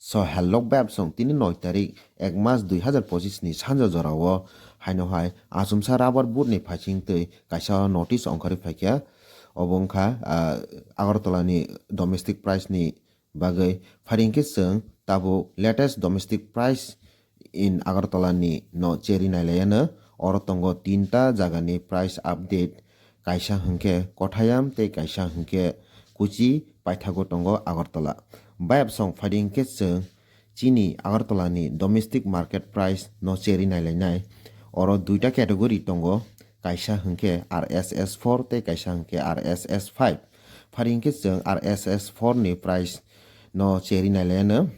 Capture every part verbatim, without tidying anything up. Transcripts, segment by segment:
So hello bebsong, tini noi tarik ek mas dui hazar pochis ni sanja jorao haino hai achomsa rubber board ni phaising twi kaisa notice ongkhorwi phaikha. Obo wngkha, ah, Agartala ni domestic price ni bagwi. Pharing khe chwng tabuk latest domestic price in Agartala ni no cheri nailaiano. Oro tongo tinta jaga ni price update, kaisa hwnkhe Kothayam tei kaisa hwnkhe Kuchi paithago tongo Agartala. Bayapsong phaidi hwnkhe chwng chini Agartala ni domestic market price no cheri nailainai. Oro duita category tongo, kaisa hwnkhe R S S four tei kaisa hwnkhe R S S five. Phaidi hwnkhe chwng R S S four ni price no cheri nailaiano.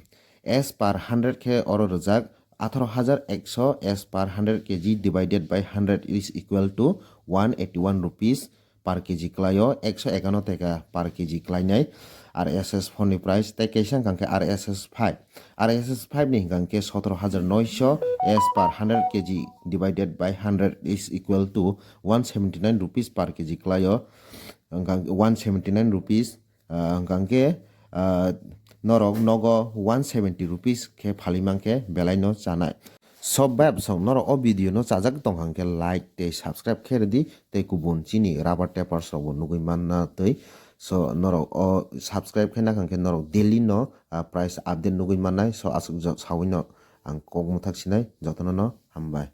S per hundred khe oro rwjak atharo hajar ekso, S per hundred K G divided by hundred is equal to one eighty one rupees per K G kwlaio, ekso ekano teka per K G kwlainai R S S four ni price, tei kaisa hwnkha khe R S S five. R S S five ni hwnkha khe sotoro hajar noisho, S per hundred K G divided by hundred is equal to one seventy nine rupees per K G kwlaio, hwnkha one seventy nine rupees, ah, hwnkha khe, ah, norok nogo one seventy rupees khe phalwi mankhe belai no chanai. So bebsong norok o video no chajak tong hwnkhe like tei subscribe khe rwdi, tei kubun chini rubber tapers rok bo nugwi manna twi. So norok o subscribe khe nakha khe norok daily no, ah, price update nugwi mannai. So aswk jo-, sawi no ang kok mwthak sinai, jotono no hambai.